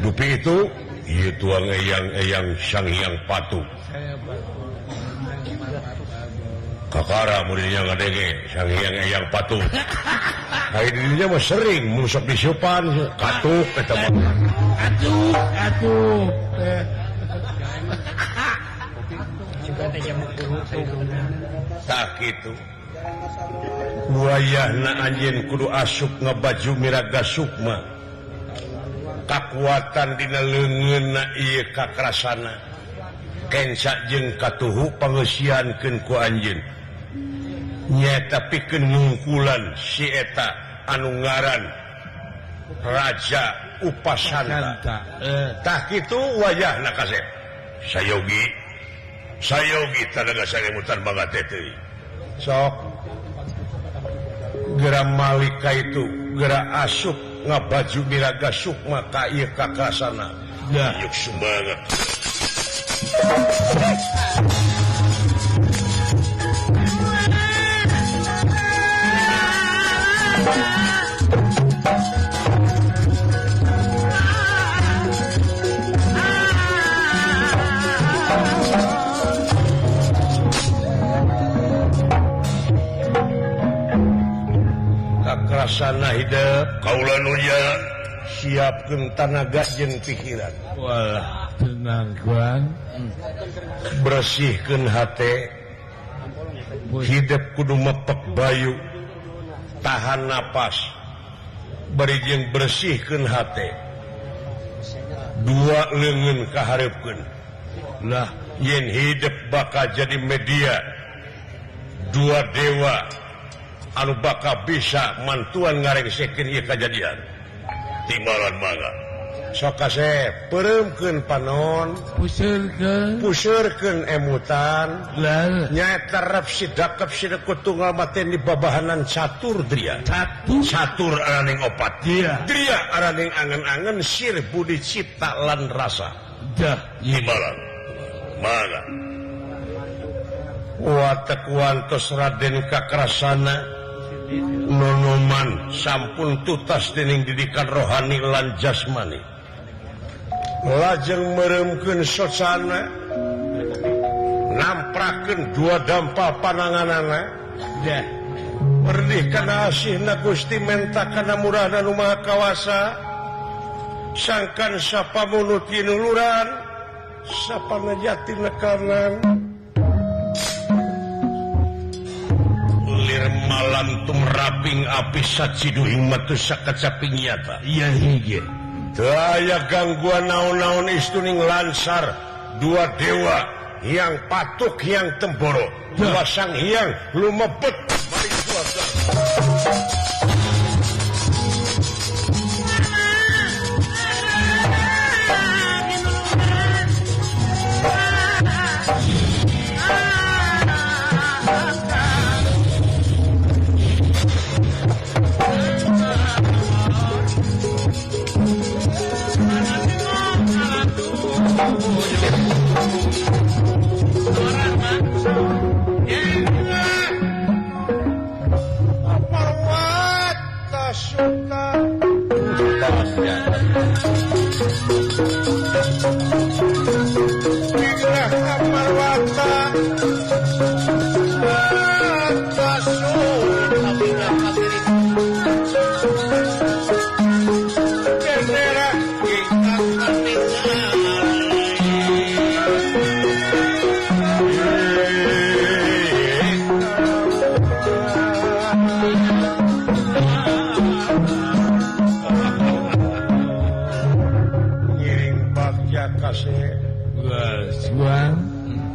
Dupi itu ieu tuang eyang-eyang Sang Hyang Patu. Kakara muridnya ngadenge Sang Hyang Eyang Patu. Ai dirinya mah sering musok disupan katuk eta mah. Katuk, katuk. Tah kitu. Wayahna anjeun kudu asup ngabaju miraga sukma. Kakuatan dina leungeunna ieu kakrasana. Kenca jeung katuhu pangeusiankeun ku anjeun. Nyaeta pikeun ngungkulan si eta anu ngaran Raja Upasanta. Tah kitu wayahna kasep. Sayogi sayogi tanaga saremutan mangga teh teuing. Sok geura malika itu geura asup ngabaju miraga sukma ka ieu kakrasana. Yuk sumangat. Kakrasana hidup kaula nu siapkeun tanaga jeung pikiran. Walah, tenang kuan. Bersihkeun hate. Hidup kudu mepek bayu. Tahan napas. Bari jeung bersihkeun hate. Dua leungeun kahareupkeun. Lah, yen hidup bakal jadi media dua dewa anu bakal bisa mantuan ngarengsekeun ieu kajadian. Timbalan mangga. Sok kasep peureumkeun panon, puseurkeun, puseurkeun emutan, lah nyaeta rep sidakep sidekut tunggal maten di babahanan catur dria. Catur, catur araning opat. Iya. Dria araning angen-angen sir budi cipta lan rasa. Dah. Timbalan mangga. Watek wantos Raden Kakrasana nonoman sampun tutas dening didikan rohani lan jasmani. Lajeng meremkeun socana, namprakeun dua dampa pananganana. Dah. Merdih kana asihna Gusti menta kana murahna nu Maha Kawasa. Sangkan sapa mulut tinuluran, sapa nejati nekanan. Lir malam tumraping api sacidu himatu sakacaping nyata. Iya hige. Teu aya gangguan naon-naon istuning lansar dua dewa yang patuk yang temboro dua sang hyang lumebet bari dua sang.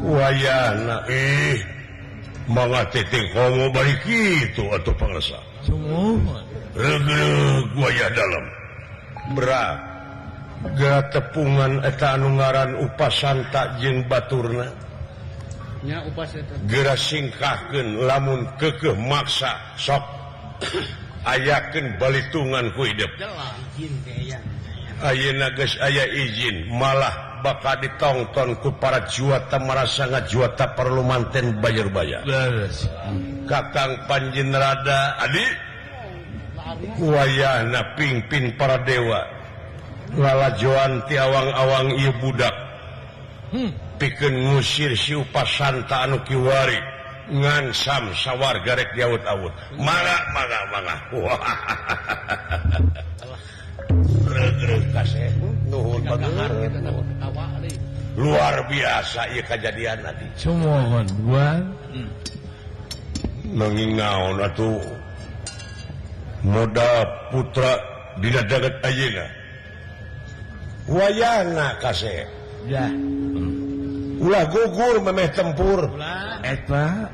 Wayana mangga titik homo bari kitu atuh pangsa. Regreg wayah dalam. Berat. Geura tepungan eta anu ngaran Upasanta jeung baturna. Nya upas eta. Geura singkahkeun lamun keukeuh maksa sok ayakeun balitungan ku hidup. Ayeuna geus aya izin malah bakal ditongton ku para juwata marasa ngajuwata perlu manten bayar-bayar. Kakang Panjen Rada Adi wayahna pingpin para dewa. Lalajoan ti awang-awang ieu budak. Pikeun ngusir si Upasanta anu kiwari ngansam sawarga rek diawut-awut. Mangga mangga mangga. Regreg kaseh nuhun bager. Luar biasa ieu kajadian tadi. Sumuhun gua. Nanging naon atuh moda putra dina dagat ayeuna. Wayana kaseh. Ya. Ulah gugur memeh tempur. Eta.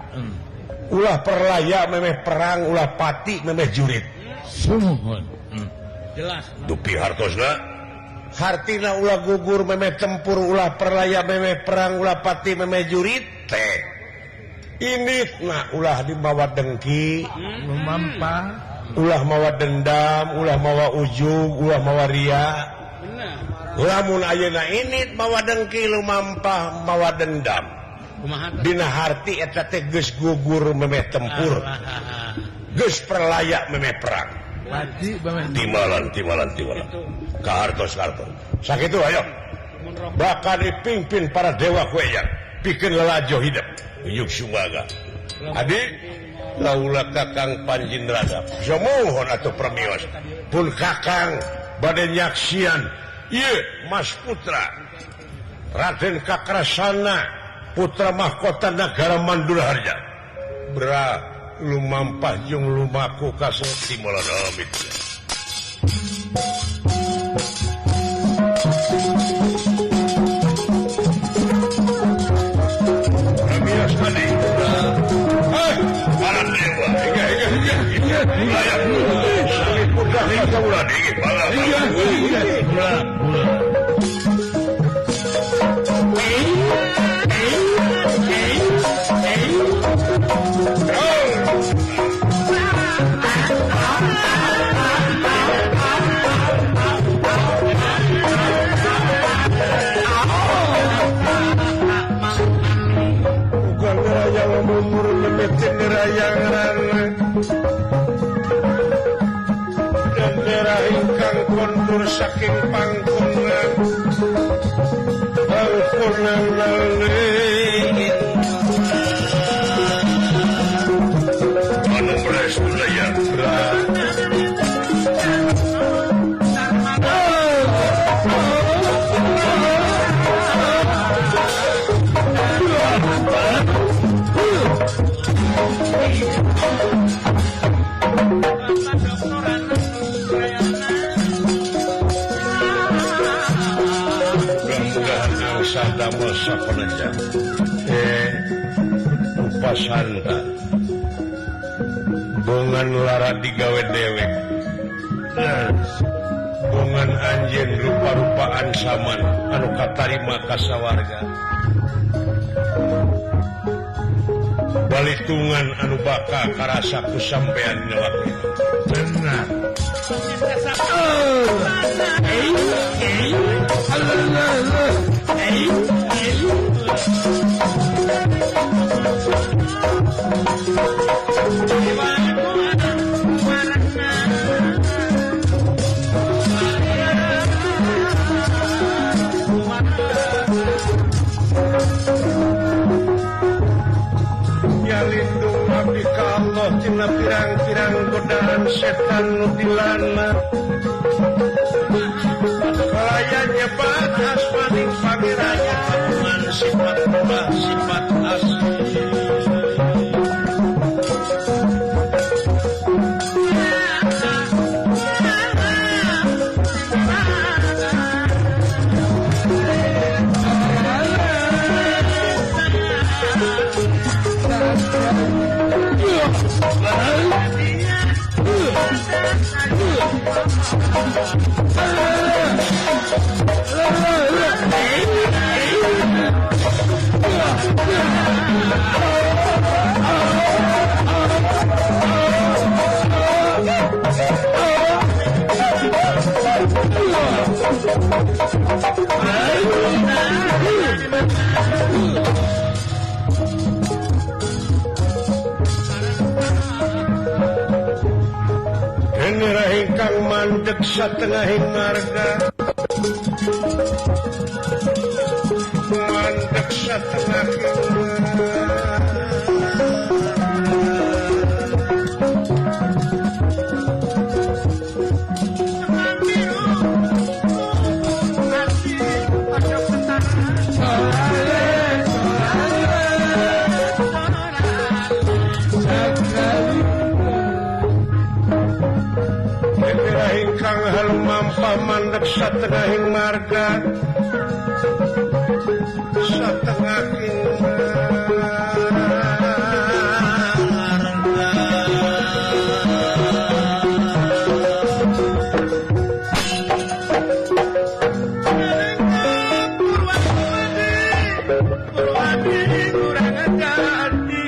Ulah perlaya memeh perang, ulah pati memeh jurit. Sumuhun. Jelas. Dupi hartosna. Hartina ulah gugur memeh tempur, ulah perlaya memeh perang, ulah pati memeh jurit teh. Ini nah ulah dibawa dengki, lumampah, ulah mawa dendam, ulah mawa ujug, ulah mawa ria. Lamun ayeuna ini mawa dengki, lumampah, mawa dendam. Dina harti eta teh geus gugur memeh tempur. Geus perlaya memeh perang. Timalan timalan timalan. Kahartos kartos. Sakitu ayo. Bakal dipimpin para dewa ku eyang pikeun lalajo hidup. Yuk sumaga. Adi laula kakang Panjindrada. Sumuhun atuh permios. Pun kakang bade nyaksian ieu Mas Putra Raden Kakrasana putra mahkota nagara Manduraharja. Bra lumampah jeung lumaku ka Timolon amit. Kondur saking pangkungan pangkungan nalengin anu beres budaya Upasanta bongan lara digawe dewek, bongan anjeun rupa-rupaan saman anu katarima kasawarga, balitungan anu baka karasa ku sampean dina waktu. Benar. Ya lindung abdi ka Allah tina pirang-pirang godaan setan nu dilana. Kalaya nyebat asmaning pangeran kagungan sifat ubah sifat asli. Genera ingkang mandek satengahing marga. Mandek satengahing mandek satengahing marga satengahing marga. Purwadi kurang jadi.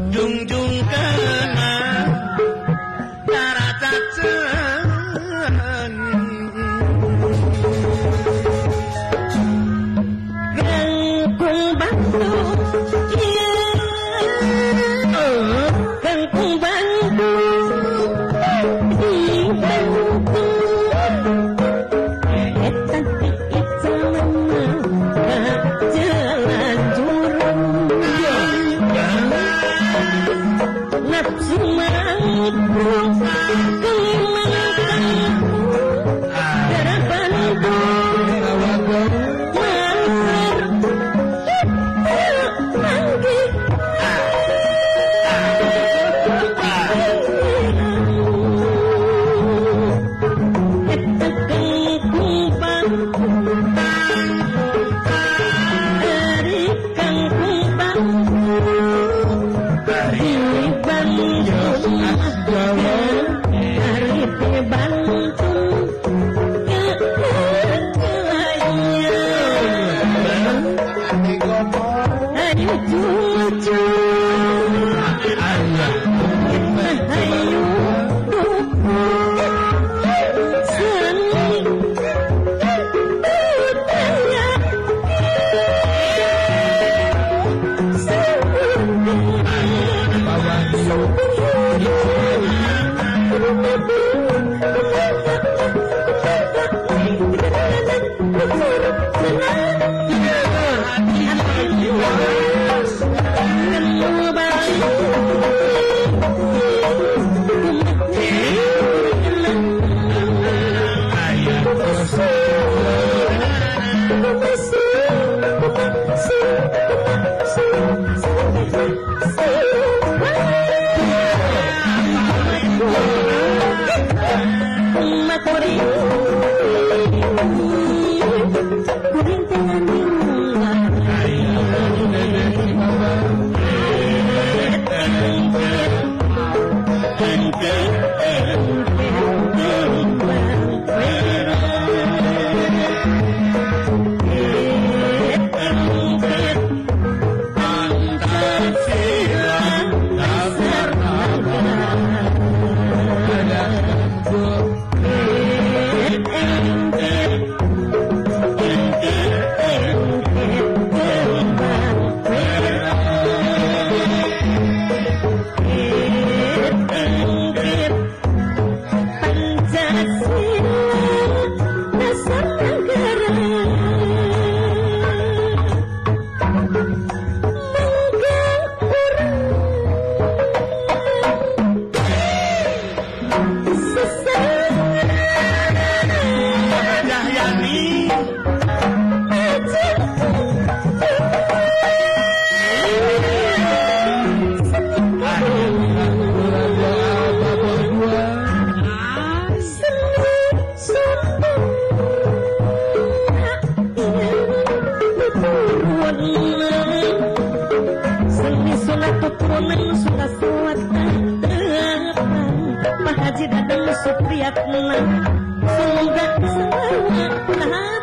Jungjung kena cara cacen Kangkung bantu, kangkung bantu, dibantu. Eta jalan jurang, nafsu mampu, Thank you. Priyatna semoga selamat.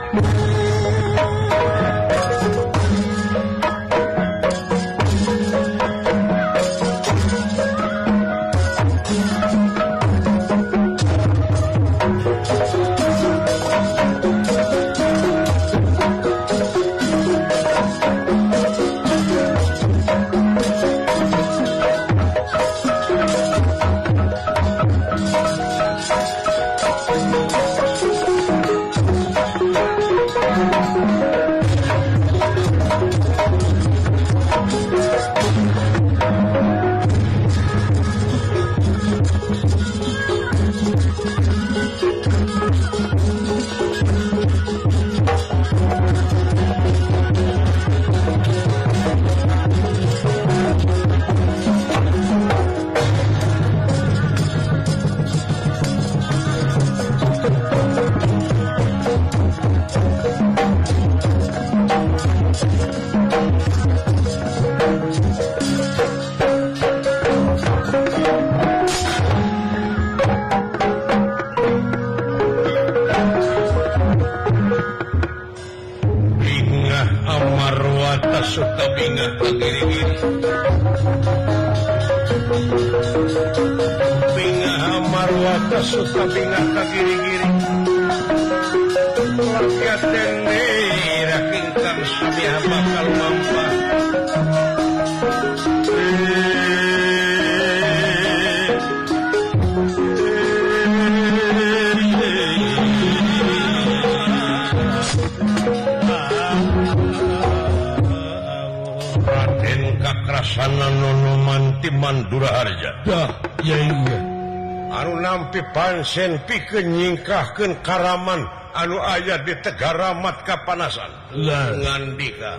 Pansen pikeun nyingkahkeun karaman anu aya di Tegaramat kapanasan ngandika.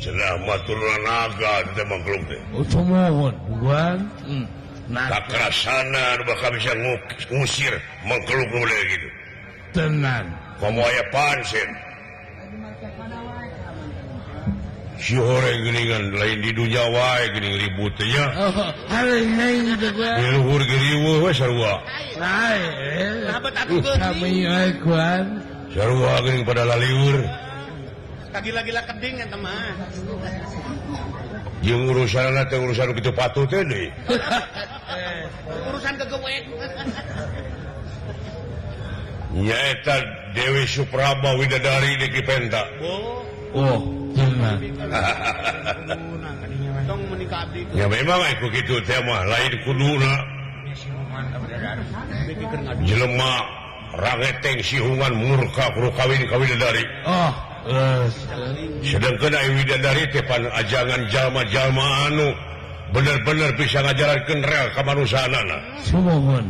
Cenah mah turunan naga teh mangklung teh. Oh sumuhun buan. Kakrasana anu bakal bisa ngusir mangklung mulai gitu. Tenan. Komo aya pansen. Si horeng geuningan lain di dunya wae geuning ribut teh nya. Di luhur geriweuh we sarua. Sarua geuning pada lalieur. Kagila-gila keding eta mah. Jeung urusanna teh urusan kitu patuh teh deui. Urusan gegewek. Nyaeta Dewi Supraba Widadari di Kipenta. Oh. Ya memang aku gitu teh mah lain kuduna. Jelema rangeteng sihungan murka kudu kawin ka widadari. Oh, sedangkan aya widadari teh pan ajangan jalma-jalma anu bener-bener bisa ngajarankeun rel ka manusaanana. Sumuhun.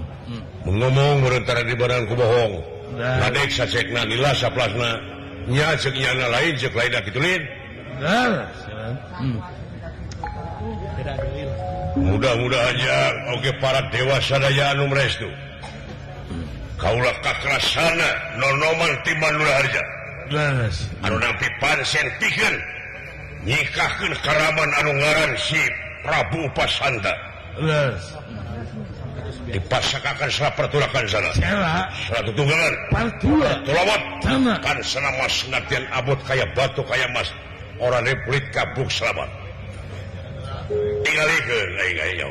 Ngomong merentara di badan ku bohong. Ngadek sacekna nila saplasna. Nya ceuk nyana lain ceuk lain da kitu lin. Mudah-mudahan aja oke para dewa sadaya anu merestu. Kaulah kakrasana nonoman ti Mandura Harja. Anu nampi pansen pikeun nyikahkeun karaman anu ngaran si Prabu Pasanta. Dipasakakan salah perturakan sana. Salah tutunggalan. Tulawat. Kan sana mas natian abot kaya batu kaya mas. Orang kulit kabuk selamat. Tinggalikeun aing aing.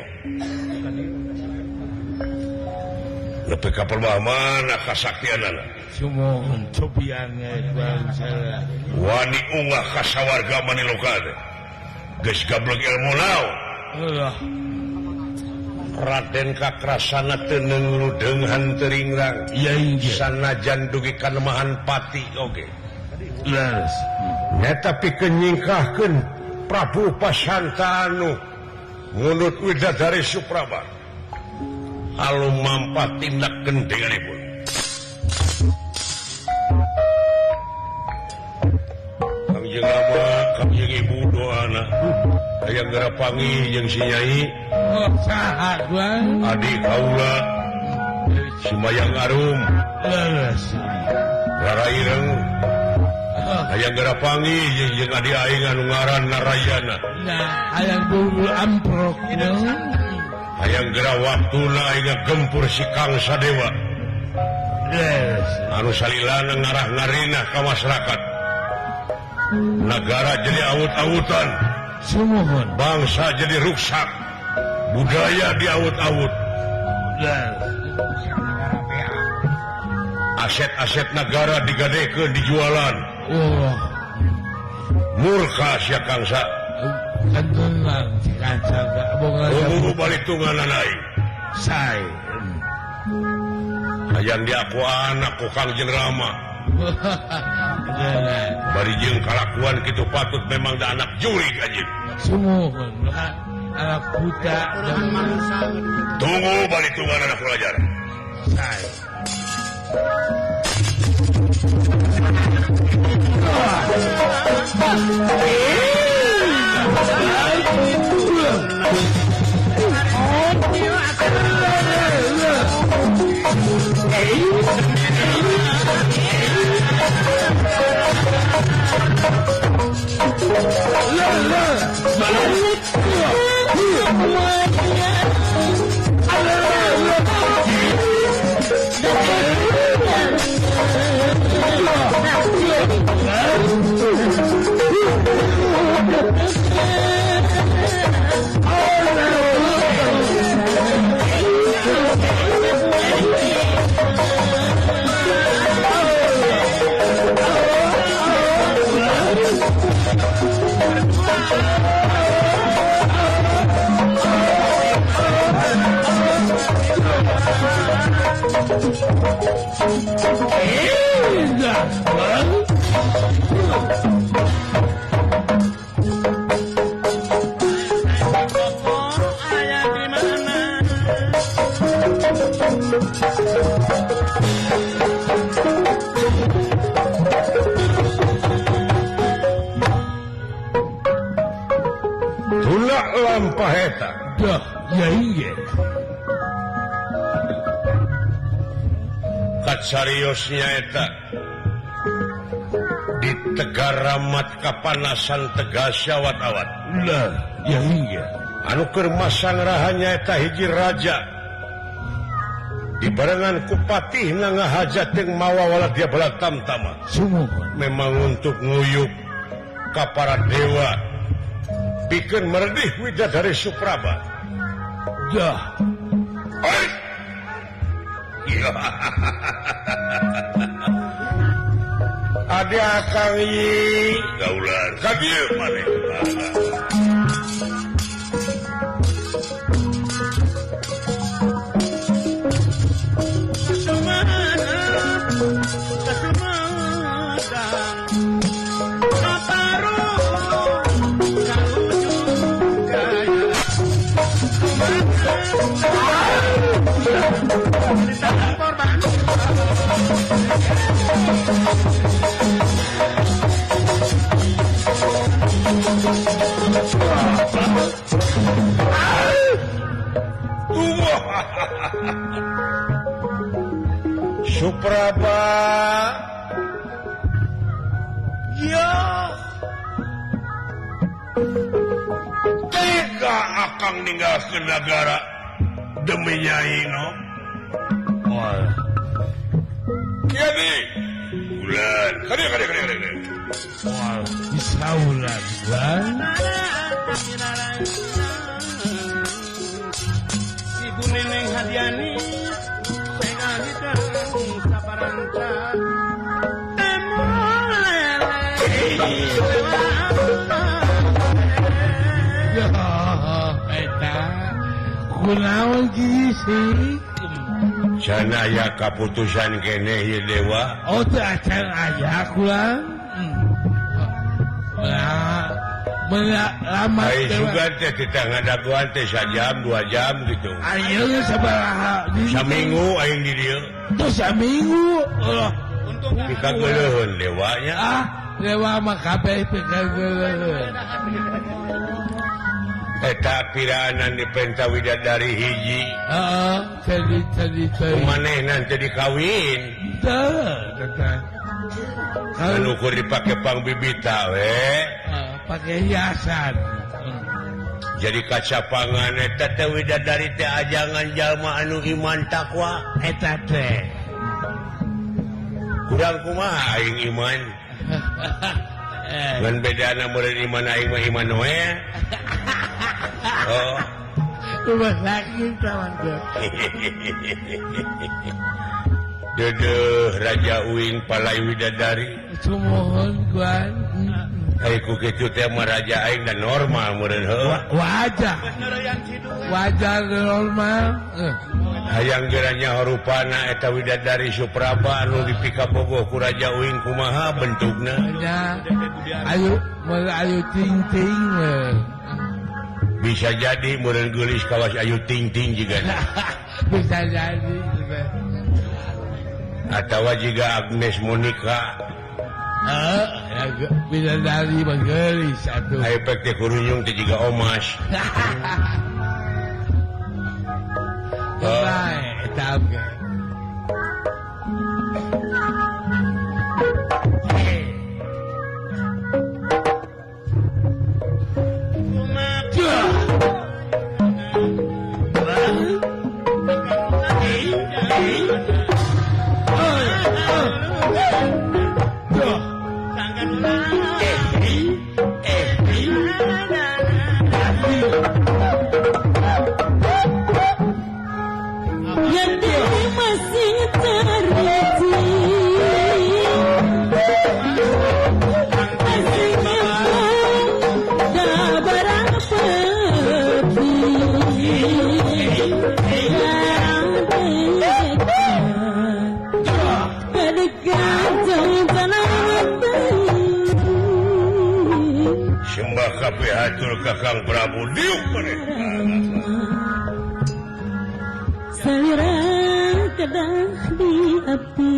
Nepi ka permana kasaktianana. Sumuhun cobian bangsa. Wani ungah ka sawarga maniloka teh. Geus gablek ilmu naon. Allah. Raden Kakrasana teu neungreung teuringrang. Sanajan dugi kanemahan pati oge. Leres. Nyata pikeun nyingkahkeun Prabu Pasanta anu ngunut widadari Supraba. Alumampa tindak gendenganipun. Kangjeng Rama, Kangjeng Ibu doana. Hayang geura panggih jeung si Nyai. Oh, saha gua? Adi kaula Sumayang Arum. Leres. Rara ireng. Hayang geura panggih jeung adi aing anu ngaran Narayana. Nah, hayang buru amprok. Hayang geura waktuna aing gempur si Kangsa Dewa. Yes. Anu salilana ngarah ngarinah ka masyarakat. Negara jadi awut-awutan. Sumuhun. Bangsa jadi ruksak. Budaya diawut-awut. Yes. Aset-aset negara digadekeun dijualan. Oh. Murka sia Kangsa. Kantenan si Kangsa boga. Buru balitungan aing. Sae. Hayang diaku anak ku Kangjeng Rama. Bari jeung kalakuan kitu patut memang da anak jurig anjing. Sumuhun. Anak buta. Tunggu balitungan anak belajar. Sae. Tulak lampah eta. Dah, ya iya. Katsariosnya eta di Tegaramat kapanasan Tegal syawat-awat. Lah, ya iya. Anu keur masangrahannya eta hiji raja dibarengan ku patihna ngahaja jeung mawa waladya bala tamtama. Sumuhun. Memang untuk nguyuk ka para dewa pikeun meredih widadari Supraba. Dah. Oi! Iya. Ada Kang Yi gaulan ka dieu maneh. Supraba ya tega akang ninggalkeun nagara demi Nyai no. Wah. Kieu bulan kade kade kade kade. Wah, disaulan bulan. Ibu Neneng Hadiani Kunaon sih? Can aya kaputusan keneh ieu dewa. Oh, teu acan aya kurang. Nah, lama ai sugan teh kita ngadaguan teh sajam 2 jam gitu. Ayeuna sabaraha? Saminggu aing di dieu. Tuh saminggu. Allah. Pikageuleuheun dewanya. Ah, dewa mah kabeh pikageuleuheun. Eta piraanan dipenta widadari hiji. Heeh, jadi manehna teh dikawin. Henteu teh. Anu ukur dipake pangbibita we. Pake hiasan. Jadi kacapangan eta teh widadari teh ajangan jalma anu iman takwa eta teh. Kurang kumaha aing iman. Ngan bedana meureun iman aing mah iman we. Oh. Rumah sakit kawan teh. Dedeh Raja Uing Palai Widadari. Sumuhun guan. Ai ku kitu teh mah raja aing da normal meureun heuh. Wajar. Wajar normal. Hayang geura nyaho rupana eta Widadari Supraba anu dipikabogoh ku Raja Uing kumaha bentukna. Nya. Ayu meul ayu ting-ting we. Bisa jadi meureun geulis kawas ayu ting-ting jiga. Bisa jadi. Atawa jiga Agnes Monica. Bidadari mah geulis atuh. Aya pek teh kurunyung teh jiga omas. Bae eta ge. Sembah kabeh hatur Kakang Prabu diuk maneh. Salira kedah di api.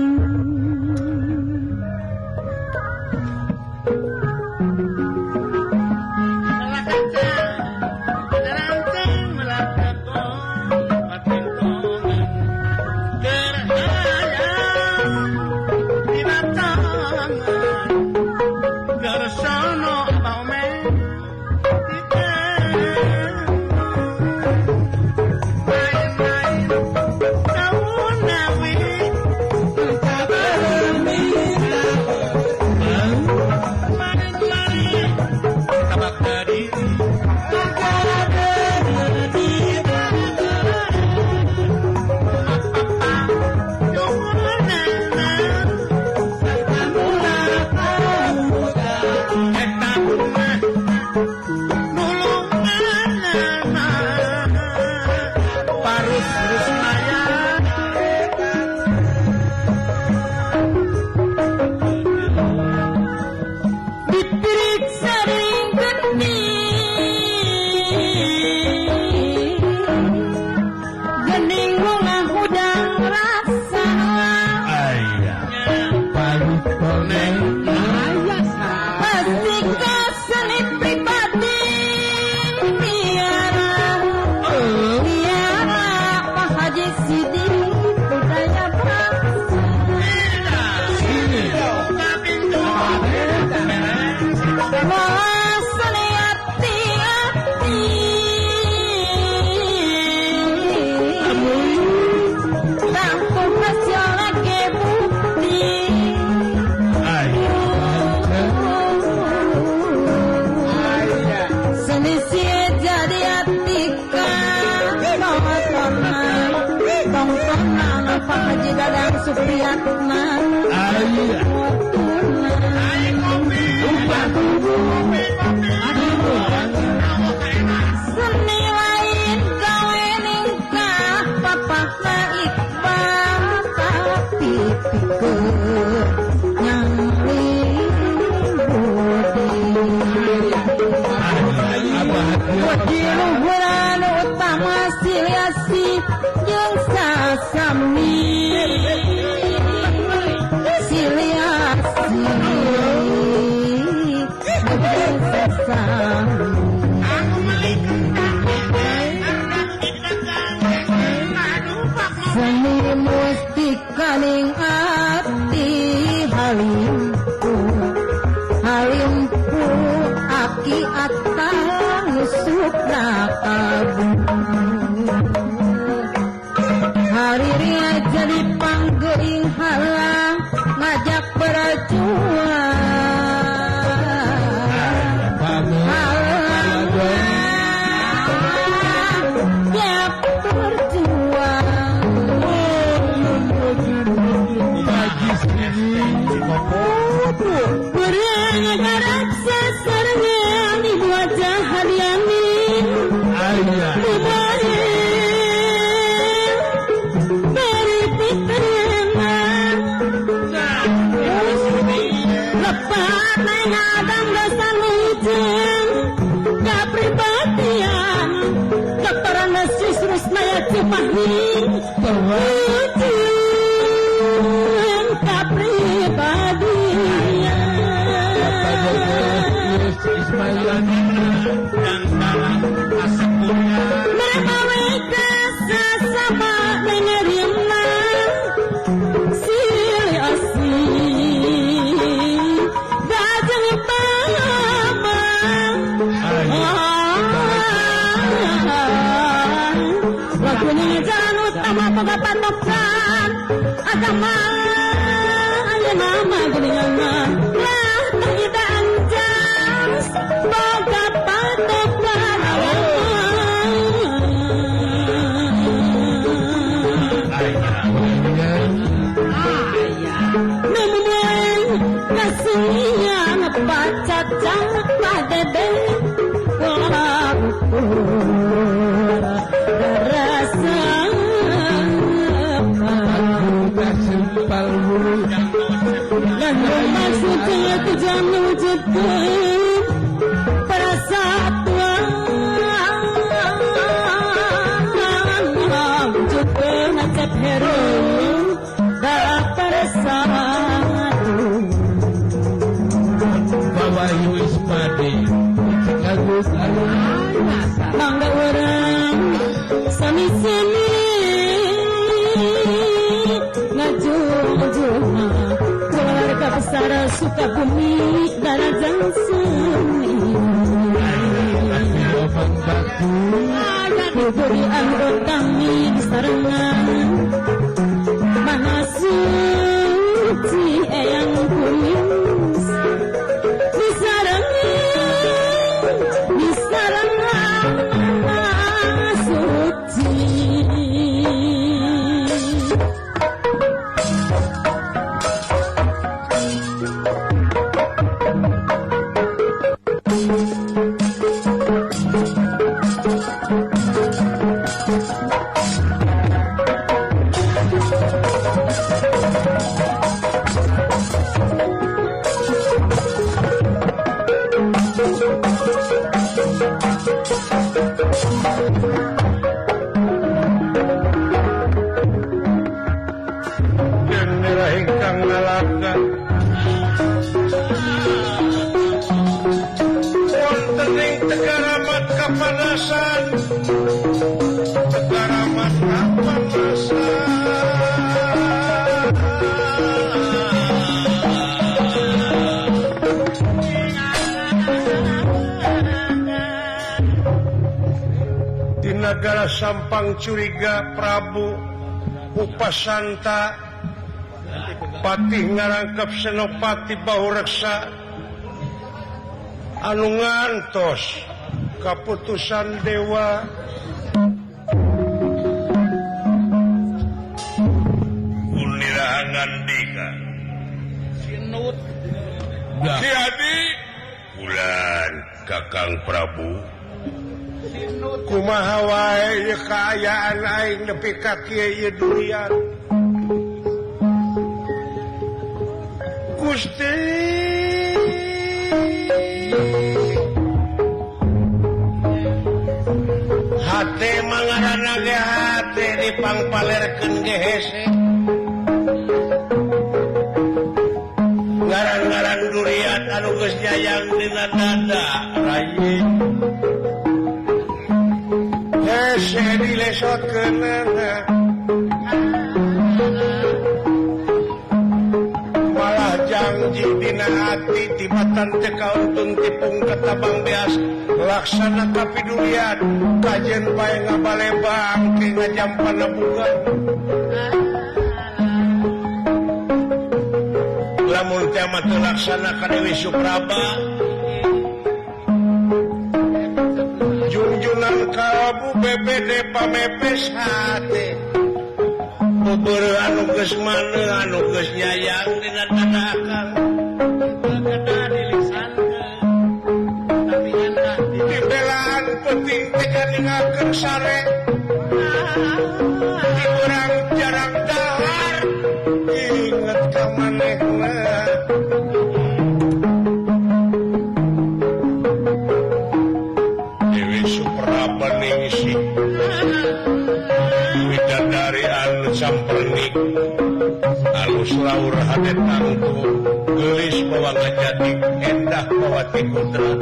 Ay. Halimpu halimpu aki atang nusukna kabung hari jadi panggeuing halang ngajak berjuang Sukabumi darajang seni Buburi anggota sarengan Maha suci eyang kuning Disarengi disarengan Maha suci. Negara Sampang curiga Prabu Upasanta Patih ngarangkep Senopati Bahureksa anu ngantos kaputusan dewa Unirahangan dika Sinut Ki Bulan Kakang Prabu kumaha wae ieu kaayaan aing nepi ka kieu ieu durian Gusti hate mangaranna ge hate dipangpalerkeun ge hese ngaran-ngaran durian anu geus nyayang dina dada rai hese dilesotkeunana malah jang jangji dina hati tibatan teu kauntun tipung katabang beas laksana kapidulian kajen bae ngabalebang ke ngajampana bunga lamun teh mah teu laksana ka Dewi Supraba junjunan kalbu BBD pamepes hate beubeureuh anu geus maneuh anu geus nyayang dina dada akang kedah dilisankeun tapi endah dibelaan penting teh kaningalkeun sare di urang jarang dahar inget ka manehna Dewi Supraba ningsih widadari anu sampernik alus laur hade tangtu geulis bawa ngajadi endah bawa ti kudrat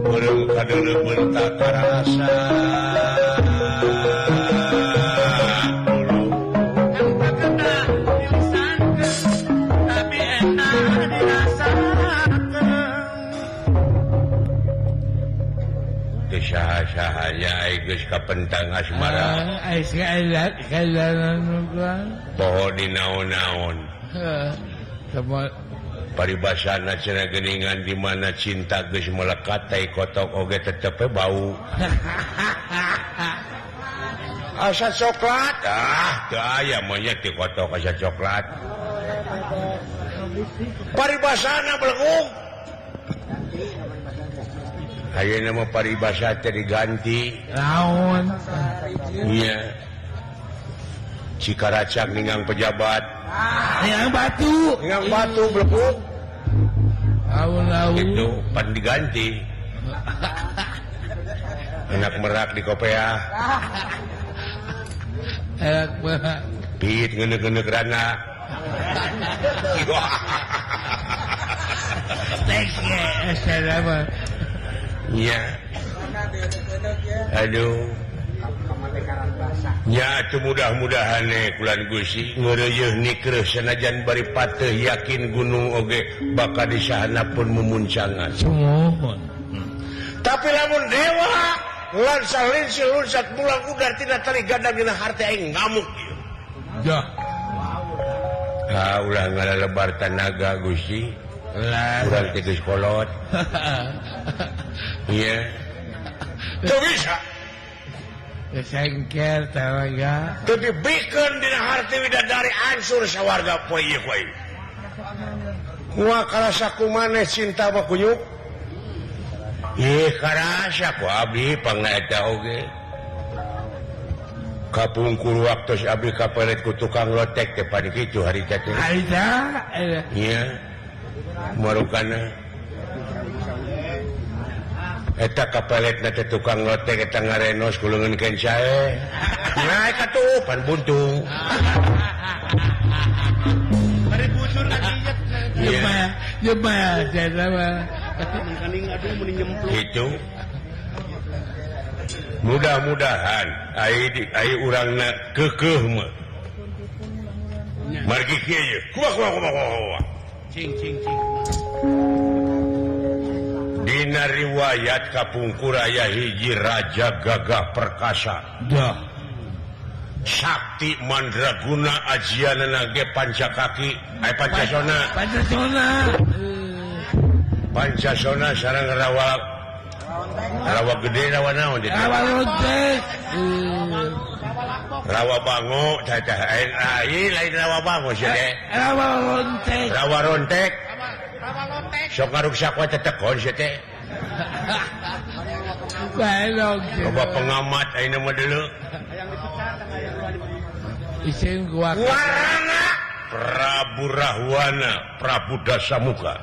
beureum kadeuleubeun tak karasa tapi endah dirasakeun teu saha-sahanya ai geus kapentang asmara poho di naon-naon paribasana cenah geuningan di mana cinta geus melekat tai kotok oge tetep we bau asa coklat ah teu aya monyet di kotok asa coklat paribasana belegug ayeuna mah paribasa teh diganti naon nya Cikaracak ninggang pejabat ningang batu ningang batu belegug aun-aun itu pan diganti anak merak di kopeah anak merak pit ngeuneuh-ngeuneuh rana nya aduh nya atuh mudah-mudahan kulan Gusti ngeureuyeuh nikreuh sanajan bari pateuh yakin gunung oge bakal disahana pun mumuncangan sumuhun tapi lamun dewa lansa lincir lunsat bulang udar tina tali gandang dina harte aing ngamuk ieu dah ah ulah ngalalebar tanaga Gusti urang teh geus kolot ieu teu bisa sengker tanaga teu dibikeun dina harti widadari ansur sawarga poe ieu ku aing moal karasa kumaneh cinta mah kunyuk ih karasa ku abdi pangna eta oge kapungkur waktos abdi kapelet ku tukang lotek teh pan kitu harita teh harita ieu marukana eta kapeletna teh tukang lotek eta ngarenos ku leungeun kencae naek atuh pan buntung bari bujur ka diet ieu mah cenah mah itu mudah-mudahan ai urangna keukeuh mah margi kieu ye kumaha kumaha kumaha cing cing cing dina riwayat kapungkur aya hiji raja gagah perkasa dah sakti mandraguna ajianana ge pancakaki ai pancasona pancasona pancasona sareng rawa rawa gede rawa naon teh rawa lontek rawa bango teh teh lain rawa bango sia teh rawa lontek rawa rontek rawa lontek sok ngaruksak we tetekon sia teh bae loba pengamat ayeuna mah deuleu isin gua warana Prabu Rahwana Prabu Dasamuka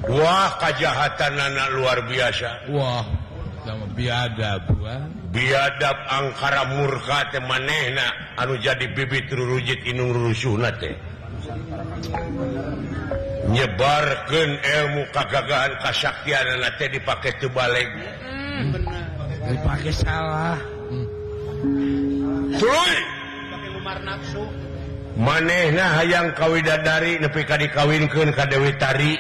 wah kajahatanana luar biasa wah sama biadab wah biadab angkara murka teh manehna anu jadi bibit rurujit inung rurusuhna teh nyebarkeun ilmu kagagahan kasaktianana teh dipake teu baleg bener dipake salah tuluy pake lumar nafsu Manehna hayang ka widadari nepi ka dikawinkeun ka Dewi Tari.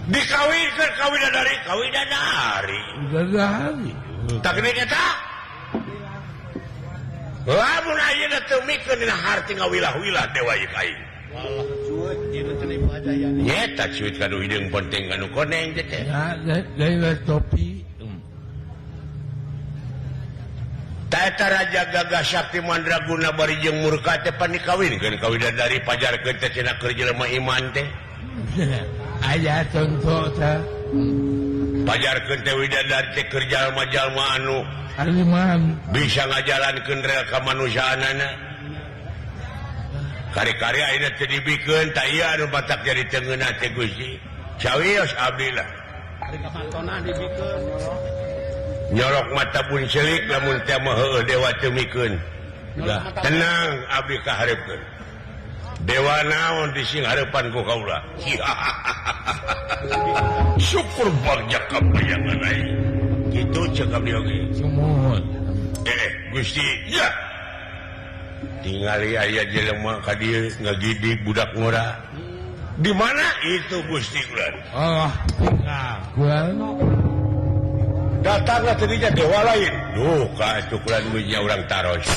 Dikawinkeun ka widadari, ka widadari. Widadari. Tak gede eta. Lamun ayeuna teu mikeun dina harti ngawilah-wilah dewa ieu ka aing. Walah cuit ieu teh ibu Hajayani. Nyeta cuit ka nu hideung penting ka nu koneng teh. Ya, dari topi. Taeta Raja Gagah Sakti Mandraguna bari jeung murka teh pan dikawinkeun ka widadari pajarkeun teh cenah keur jelema iman teh. Aya contoh teh. Pajarkeun teh widadari teh keur jalma-jalma anu iman bisa ngajalankeun rel kamanusiaanana. Kari-kari ayeuna teh dibikeun tah ieu anu batak jadi tengeunah teh Gusti. Cawios abdi lah. Ari kapantonan dibikeun. Nyorok mata pun celik lamun teh mah heueuh dewa teu mikeun. Tenang abdi kaharepkeun. Dewa naon di sing hareupan ku kaula. Syukur bagja kabayangan aing. Kitu ceuk abdi oge. Sumuhun. Gusti, ya. Tingali aya jelema ka dieu ngagidig budak ngora. Di mana itu Gusti kula? Oh, tinggal. Datanglah tadinya dewa lain. Duh, ka atuh kula nya urang taros.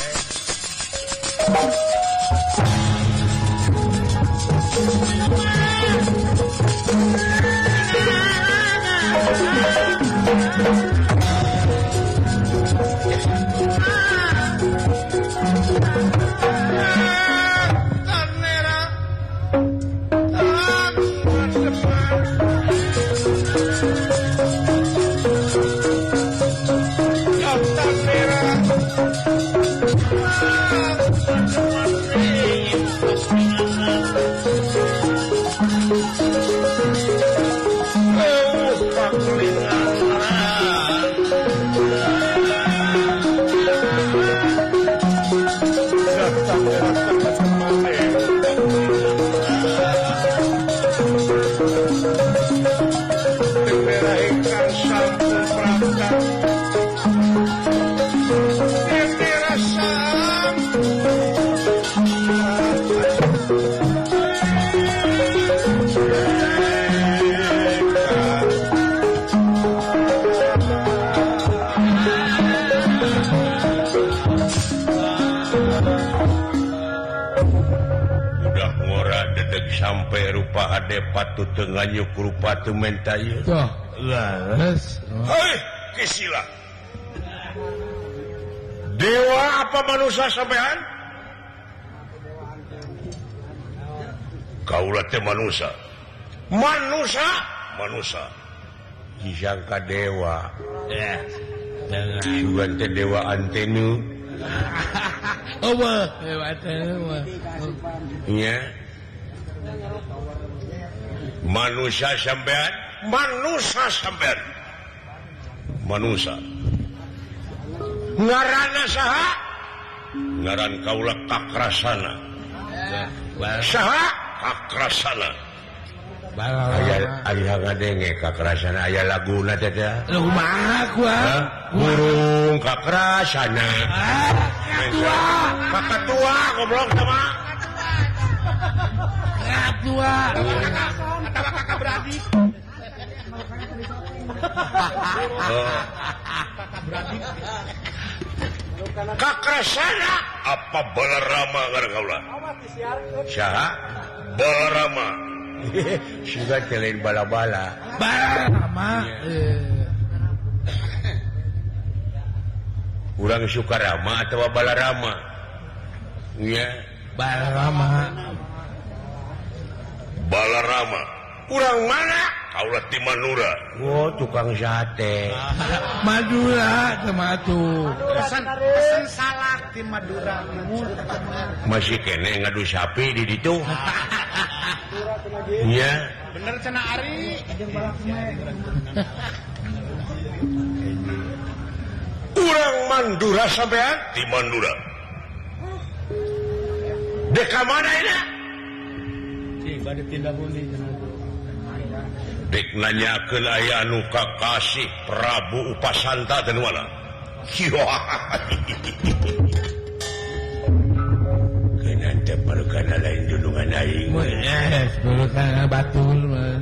Sampai rupa ade patut tenganyuk rupa teu menta ieu. Tuh, leres. Hei, kisila. Dewa apa manusia sampean? Kaula teh manusia. Manusia, manusia. Disangka dewa. Ya. Sugan teh dewa antenu. Eueuh, dewa antenu. Nya. Manusia sampean, manusia sampean. Manusia. Ngaranna saha? Ngaran kaula Kakrasana. Saha? Kakrasana. Aya ngadenge Kakrasana aya laguna teh teh. Kumaha kuah? Burung Kakrasana. Kakatua goblok teh mah. Kakatua. Atawa kakak beradik. Kakak beradik. Kakrasana apa Balarama ngaran kaula? Saha? Balarama. Sudah lain bala-bala. Balarama. Urang Sukarama atau Balarama? Nya. Balarama. Balarama. Urang mana? Kaula ti Madura. Oh, tukang sate. Madura teh tuh. Pesan pesan salak ti Madura. Masih kene ngadu sapi di ditu. Nya. Bener cenah Ari. Urang Mandura sampean ti Mandura. Deka mana ini? Cing bade tindak pundi cenah. Dek nanyakeun aya anu kakasih Prabu Upasanta teh mana? Eta perkara lain dunungan aing. Perkara batur mah.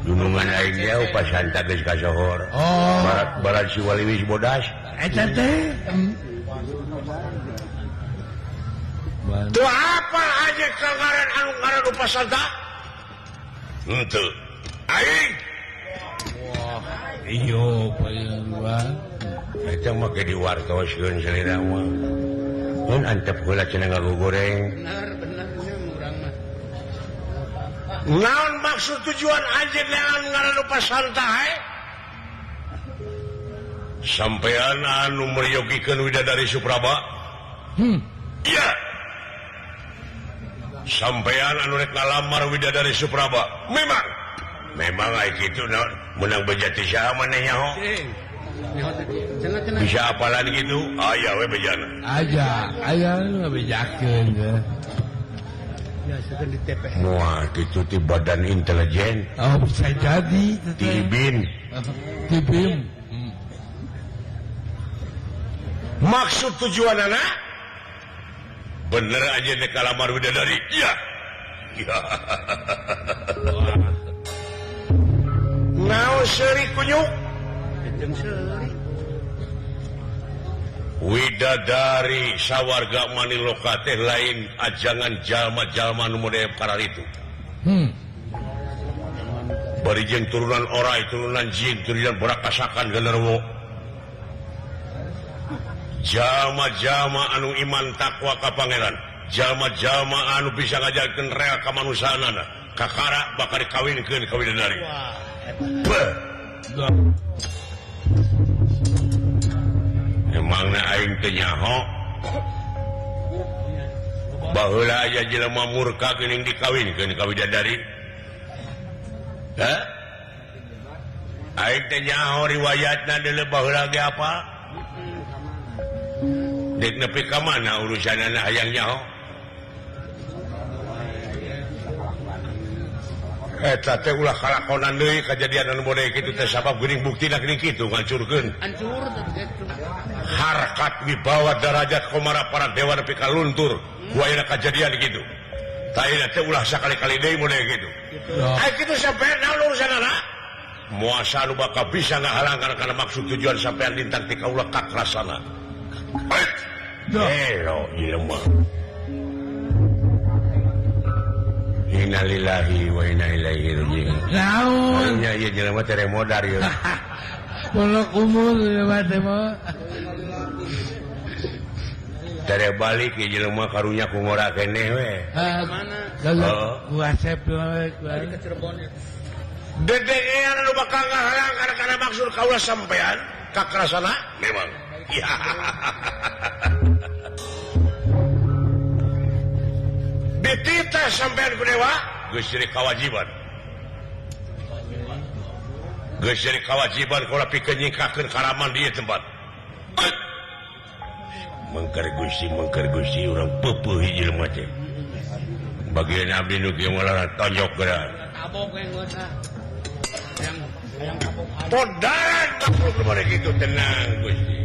Dunungan aing jauh pasanta geus kasohor. Oh. Barat si Waliwis bodas. Eta teh. Tuh apa aja kangaran anu ngaran upasanta? Henteu. Aing. Wah, iyo paling. Eta mah ke diwartoskeun salira mah. Mun antep heula cenah ngagogoreng. Bener bener nya urang mah. Naon maksud tujuan anjeun neangan ngaran upasanta hae? Sampean anu meryogikeun Widadari Supraba? Iya. Sampean anu rek ngalamar Widadari Supraba. Memang. Memang ai kitu naon meunang bejati saha maneh nyaho? Bisa apalan gitu? Aya we bejana. Aya, aya bejakeun teh. Ya sudah di TPS. Wah, kitu ti badan intelijen. Oh, bisa jadi ti BIN. Ti BIN. Maksud tujuan anak? Bener aja nek kalamar Widadari. Iya. Ya. Naon seuri kunyuk? Widadari sawarga Maniloka teh lain ajangan jalma-jalma nu model kararitu. Bari jeung turunan orai, turunan jin, turunan barakasakan genderuwo. Jalma-jalma anu iman takwa ka pangeran, jalma-jalma anu bisa ngajarkeun rel ka manusaanana, kakara bakal dikawinkeun ka Widadari. Beuh. Emangna aing teu nyaho. Baheula aya jelema murka geuning dikawinkeun ka Widadari. Hah? Aing teu nyaho riwayatna deuleu baheula ge apa? Dek nepi ka mana urusanana hayang nyaho? Eta teh ulah kalakonan deui kajadian anu model kitu teh sabab geuning buktina geuning kitu ngancurkeun. Hancur harkat wibawa darajat komara para dewa nepi ka luntur ku ayeuna kajadian kitu. Tah ayeuna teh ulah sakali-kali deui model kitu. Ai kitu sampean naon urusanana? Muasa nu bakal bisa ngahalangkan kana maksud tujuan sampean lintang ti kaula kakrasana. Elo jelema. Innalillahi wa inna ilaihi raji'un. Naon? Nya ieu jelema teh modar ieu. Bolok umur jelema teh mah. Tere balik ieu jelema karunya ku ngora keneh we. Mana? Ku Asep we ke Cirebon. Dedean anu bakal ngahalang kana maksud kaula sampean kakrasana memang. Ya. Dititah sampean ku dewa geus jadi kewajiban. Geus jadi kewajiban kaula pikeun nyingkahkeun karaman di ieu tempat. Mengker Gusti urang peupeut hiji jelema teh. Bagian abdi nu kieu malah tonjok geura. Tabok we geus. Podaran makhluk nu kitu tenang Gusti.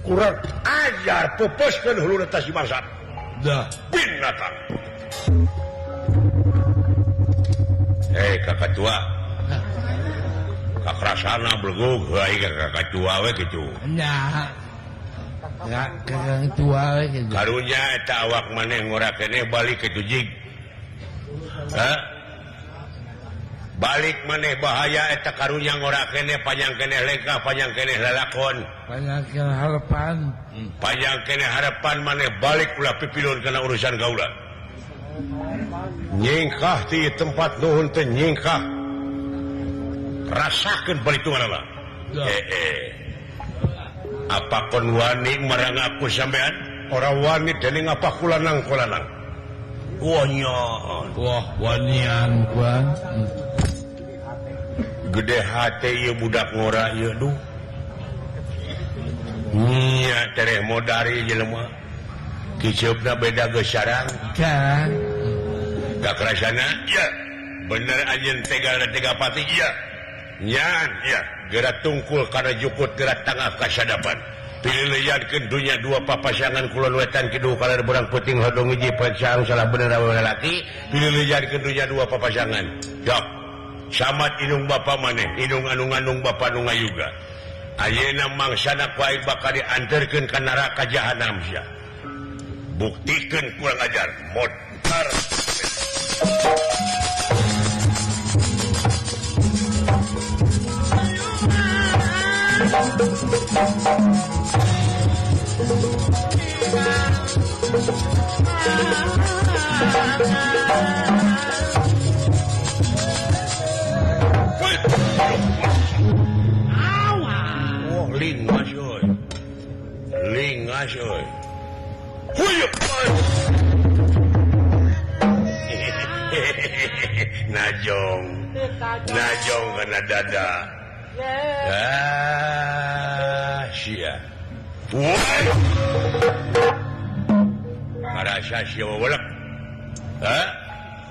Kurang ajar pupuskeun huluna tas dimasak. Dah. Binatang. Hei kakak tua. Kakrasana belegug heuh kakak tua we kitu. Nya. Kakak tua we kitu. Karunya eta awak maneh ngora keneh balik kitu jig. Hah? Balik maneh bahaya eta karunya ngora keneh panjang keneh lengkah panjang keneh lalakon. Panjang keneh harapan. Panjang keneh harapan maneh balik ulah pipilun kana urusan kaula. Nyingkah ti tempat nuhun teh nyingkah. Rasakeun balitunganana. Apa kon wani marang aku sampean? Ora wani dening apa kulanang-kulanang. Wah nya. Wah wanian kuan. Gede hate ieu budak ngora ieu duh. Nya tereh modari jelema. Kiceupna beda geus sarang. Kan. Kakrasana? Iya. Bener anjeun tega tega pati iya. Nyan, iya. Geura tungkul kana jukut geura tangah kasadapan. Pilih dunya dua papasangan kulon wetan kidul kaler berang puting hodong hiji pancang salah bener awewe lalaki. Pilih dunya dua papasangan. Yok. Samat indung bapa maneh, indung anu ngandung bapa nu ngayuga. Ayeuna mangsana ku aing bakal dianterkeun ka neraka jahanam sia. Buktikeun kurang ajar, modar. Wah, lingas euy. Lingas euy. Huyuk. Najong. Najong kana dada. Ah, sia. Woi. Karasa sia welek. Hah?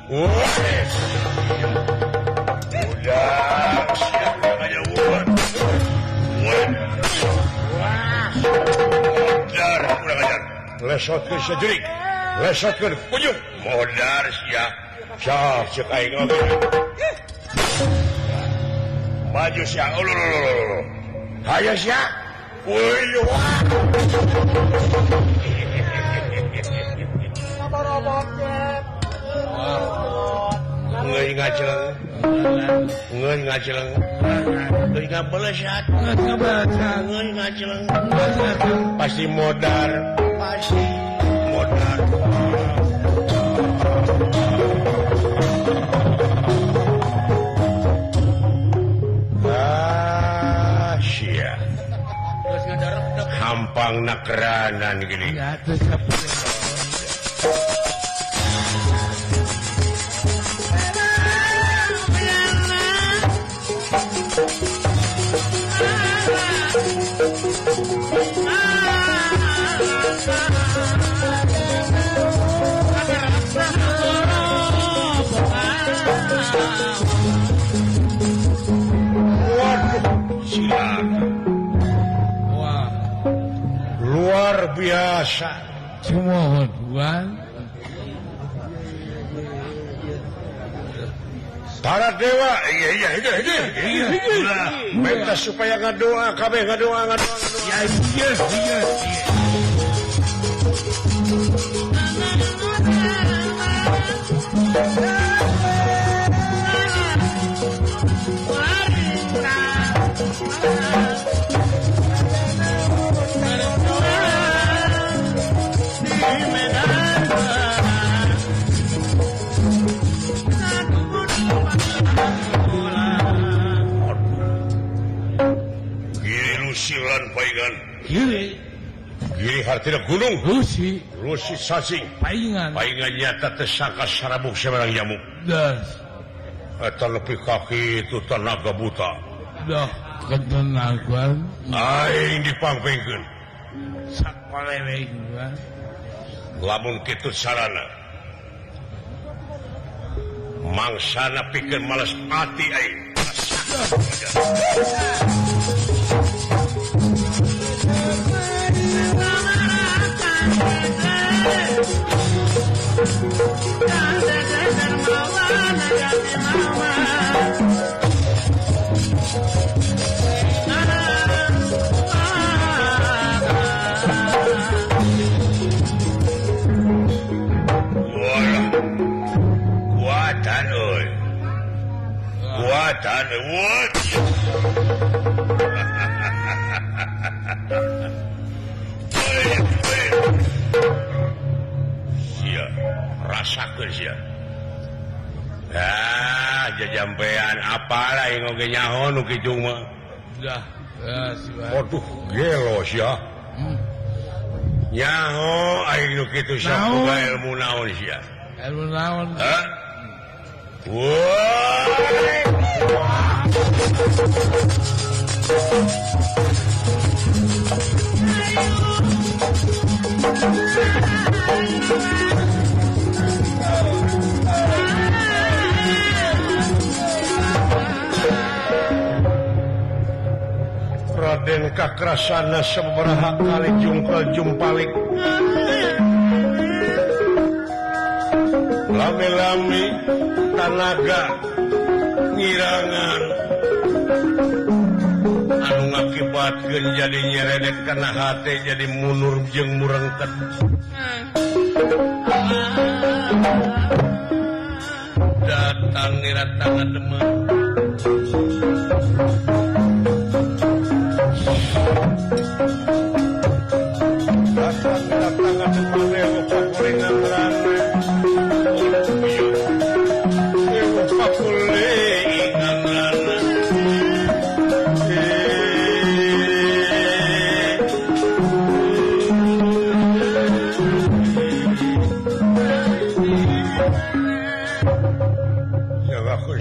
Woi. Udah, sia makanya woi. Woi. Wah. Modar kurang ajar. Lesotkeun sajurik. Lesotkeun kujung. Modar sia. Sok ceuk aing oge. Maju sia. Ululululu. Hayo sia. Woi. Ngeun ngaceleng. Ngeun ngaceleng. Ngeun ngabelesat. Ngeun ngaceleng. Pasti modar. Pasti modar. Ah, sia. Hampang nakeranan gini. Waduh, silakan. Wah, luar biasa. Semua tuan. Para dewa, iya iya iya iya. Minta supaya ngadoa, kabeh ngadoa ngadoa ngadoa. Ya iya iya. Paingan. Giri. Giri hartina gunung. Rusi. Rusi sasing. Paingan. Paingan nyata tersangka sarabuk sebarang nyamuk. Das. Eta lebih kaki itu tenaga buta. Dah ketenagaan. Aing dipangpengkeun. Sakoleweng. Lamun kitu sarana. Mangsana pikeun malas ati aing. Kuatan euy. Kuatan euy. Sia, rasakeun sia. Ah, jajampean apalah yang oge nyaho nu kitu mah. Dah, waduh, gelo sia. Nyaho aing nu kitu sia boga ilmu naon sia. Ilmu naon? Hah? Woi. Raden Raden kakrasana sababaraha kali jungkel jumpalik. Lami-lami tanaga ngirangan anu ngakibatkeun jadi nyeredet kana hate jadi munur jeung murengket. Datang niratangan Demang. Datang niratangan Demang ewo pakulingan rame. Ewo pakulingan rame.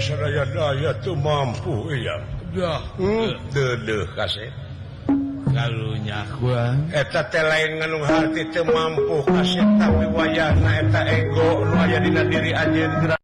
Saraya daya tuh mampu iya. Dah, deudeuh kasih. Kalunya gua eta teh lain nganung harti teu mampu kasih tapi wayahna eta ego nu aya dina diri anjeun.